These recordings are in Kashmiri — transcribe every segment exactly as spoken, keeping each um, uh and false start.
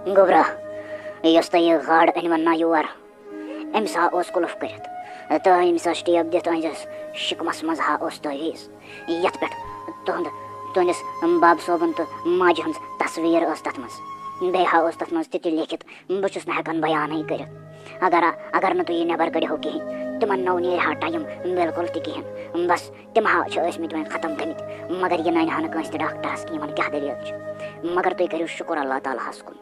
گوٚبرا، یۄس تۄہہِ یہِ گاڈ أنۍ وۄنۍ نا یور، أمِس ہا اوس قُلُف کٔرِتھ تہٕ أمِس ٲس ٹیپ دِتھ أہنٛدِس شِکمَس منٛز ہا اوس تعویٖذ، یَتھ پٮ۪ٹھ تُہُنٛد، تُہٕنٛدِس بَب صٲبُن تہٕ ماجہِ ہٕنٛز تصویٖر ٲس تَتھ منٛز۔ بیٚیہِ ہا اوس تَتھ منٛز تہِ تہِ لیکھِتھ، بہٕ چھُس نہٕ ہٮ۪کان بیانٕے کٔرِتھ۔ اگر، اگر نہٕ تُہۍ یہِ نٮ۪بر کٔڑِہو کِہیٖنۍ، تِمن نو نیرِ ہا ٹایم بِلکُل تہِ کِہیٖنۍ۔ بس، تِم ہا چھِ ٲسۍ مٕتۍ وۄنۍ ختم گٔمٕتۍ۔ مگر یہِ نَنہِ ہا نہٕ کٲنٛسہِ تہِ ڈاکٹرس کہِ یِمن کیٛاہ دٔلیٖل چھِ۔ مگر تُہۍ کٔرِو شُکُر اللہ تعالیٰ ہس کُن۔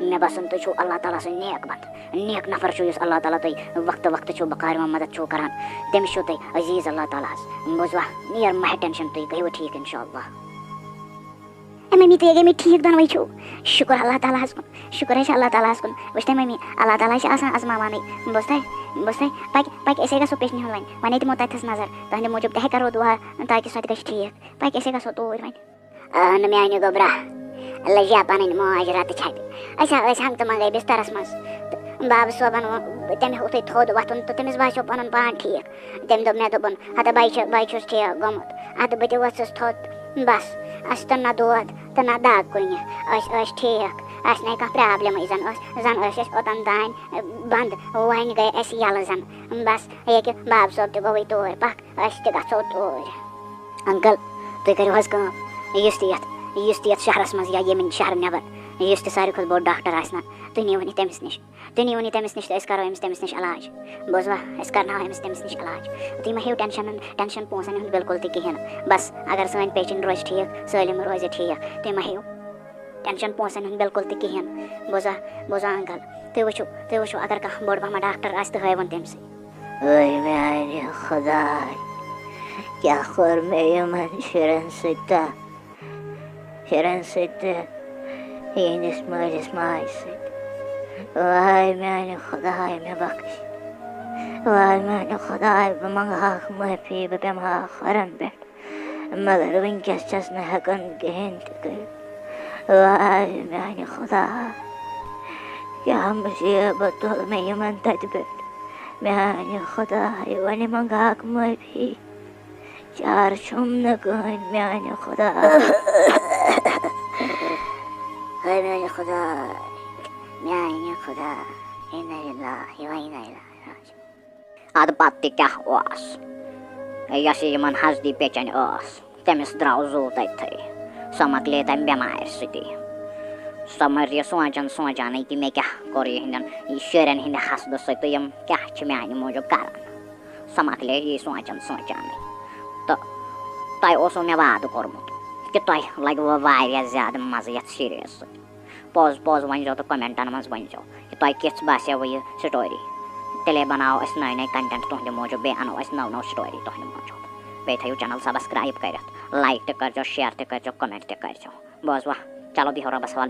مےٚ باسان، تُہۍ چھِو اللہ تعالیٰ سٕنٛدۍ نیک بندٕ، نیک نفر چھِو، یُس اللہ تعالیٰ تۄہہِ وقتہٕ وقتہٕ چھِو بکارِ منٛز مدد چھِو کران۔ تٔمِس چھِو تُہۍ عزیٖز اللہ تعالیٰ ہس۔ بوٗزوا؟ نیر مہ ہےٚ ٹینشن، تُہۍ گٔیِو ٹھیٖک انشاءاللہ۔ اے ممی، تُہۍ گٔے مےٚ ٹھیٖک دۄنوَے چھِو۔ شُکُر اللہ تعالیٰ ہَس کُن، شُکُر حظ چھِ اللہ تعالیٰ ہَس کُن۔ وٕچھ تَے ممی، اللہ تعالیٰ چھِ آسان آزماوانٕے۔ بوز تَے، بوز تَے، پَکہِ، پَکہِ أسے گژھو پیچنہِ ہُنٛد وۄنۍ۔ وۄنۍ ہے دِمو تَتہِ تھَس نظر، تُہٕنٛدِ موٗجوٗب تہِ ہے کَرو دُعا، تاکہِ سۄ تہِ گژھِ ٹھیٖک۔ پَکہِ أسے گژھو توٗرۍ وۄنۍ۔ اہن میانہِ گوٚبرا، لٔجیا پنٕنۍ ماج رتہٕ چھپہِ۔ أسۍ ہا ٲسۍ ہنٛگتہٕ منٛگے بسترس منٛز۔ تہٕ بابہٕ صٲبن ووٚن، تٔمۍ ہیوٚتُے تھوٚد وۄتھُن تہٕ تٔمِس باسیو پنُن پان ٹھیٖک۔ تٔمۍ دوٚپ، مےٚ دوٚپُن، ہتا بہٕ چھُ، بہٕ چھُس ٹھیٖک گوٚمُت۔ ادٕ بہٕ تہِ ؤژھٕس تھوٚد۔ بس، اسہِ تہٕ نہ دود تہٕ نہ دگ کُنہِ۔ أسۍ ٲسۍ ٹھیٖک، اسہِ نَے کانٛہہ پرابلمٕے زن ٲس، زن ٲسۍ أسۍ اوٚتن تام بنٛد، وۄنۍ گٔے اسہِ یَلہٕ زن۔ بس، ییٚکہِ بابہٕ صٲب تہِ گوٚوٕے توٗرۍ، پکھ، أسۍ تہِ گژھو توٗرۍ۔ انکل، تُہۍ کٔرِو حظ کٲم، یُس تہِ یتھ، یُس تہِ یتھ شہرس منٛز یا ییٚمہِ شہرٕ نٮ۪بر، یُس تہِ ساروی کھۄتہٕ بوٚڑ ڈاکٹر آسہِ نا، تُہۍ نِیوُن یہِ تٔمِس نِش۔ تُہۍ نِیوُن یہِ تٔمِس نِش تہٕ أسۍ کرو أمِس، تٔمِس نِش علاج۔ بوزوا؟ أسۍ کرناوو أمِس، تٔمِس نِش علاج۔ تُہۍ مہ ہیٚیِو ٹینشن، ٹینشن پونٛسن ہُنٛد بِلکُل تہِ کِہیٖنۍ نہٕ۔ بس، اگر سٲنۍ پیچنٹ روزِ ٹھیٖک، سٲلِم روزِ ٹھیٖک، تُہۍ مہ ہیٚیِو ٹینشن پونٛسن ہُنٛد بِلکُل تہِ کِہیٖنۍ۔ بوزوا؟ بوزوا انکل؟ تُہۍ وٕچھِو، تُہۍ وٕچھِو، اگر کانٛہہ بوٚڑ پہمتھ ڈاکٹر آسہِ تہٕ ہٲوُن تٔمِسٕے۔ اے میانہِ خداے، کیٛاہ کوٚر مےٚ یِمن شُرٮ۪ن سۭتۍ تہٕ، شُرٮ۪ن سۭتۍ تہٕ یِہنٛدِس مٲلِس ماجہِ سۭتۍ؟ واے میانہِ خداے، مےٚ بخش۔ واے میانہِ خداے، بہٕ منٛگہٕ ہاکھ معٲفی، بہٕ بیٚہمہٕ ہاکھ کھۄرن پٮ۪ٹھ۔ مگر وٕنکیٚس چھَس نہٕ ہٮ۪کان کِہیٖنۍ تہِ کٔرِتھ۔ واے میانہِ خدا، کیٛاہ مُصیٖبت تُل مےٚ یِمن تَتہِ پٮ۪ٹھ۔ میانہِ خدایہِ، وۄنۍ منٛگہٕ ہاکھ معٲفی۔ چارٕ چھُم نہٕ کٕہٕنۍ، میانہِ خدا۔ ہے میانہِ خدا، میانہِ خدا۔ اِنا لِلّٰہِ و اِنا اِلَیہِ راجِعوٗن۔ اَدٕ پَتہٕ تہِ کیٛاہ اوس؟ یۄس یہِ یِمَن حسدی پیٚچَنۍ ٲس، تٔمِس درٛاو زُو تٔتھٕے۔ سۄ مۄکلے تَمہِ بٮ۪مارِ سۭتی۔ سۄ مٔر یہِ سونٛچان سونٛچانٕے کہِ مےٚ کیٛاہ کوٚر یِہِنٛدٮ۪ن، یہِ شُرٮ۪ن ہِنٛدِ حسدٕ سۭتۍ تہٕ یِم کیٛاہ چھِ میٛانہِ موٗجوٗب کَران۔ سۄ مۄکلے یی سونٛچان سونٛچانٕے۔ تہٕ تۄہہِ اوسوُ مےٚ وعدٕ کوٚرمُت کہِ تۄہہِ لَگِوٕ واریاہ زیادٕ مَزٕ یَتھ سیٖریَس سۭتۍ۔ پوٚز پوٚز ؤنۍزیو تہٕ کمنٹن منٛز ؤنۍزیو کہِ تۄہہِ کِژھ باسیوٕ یہِ story۔ تیٚلے بناوو أسۍ نٔے نٔے content تُہنٛدِ موٗجوٗب، بیٚیہِ اَنو أسۍ نٔو نٔو story تُہنٛدِ موٗجوٗب۔ بیٚیہِ تھٲیِو channel subscribe کٔرِتھ، like تہِ کٔرۍزیو، share تہِ کٔرۍزیو، comment تہِ کٔرۍزیو۔ بوزوا؟ چلو بِہِو رۄبَس حوالہٕ۔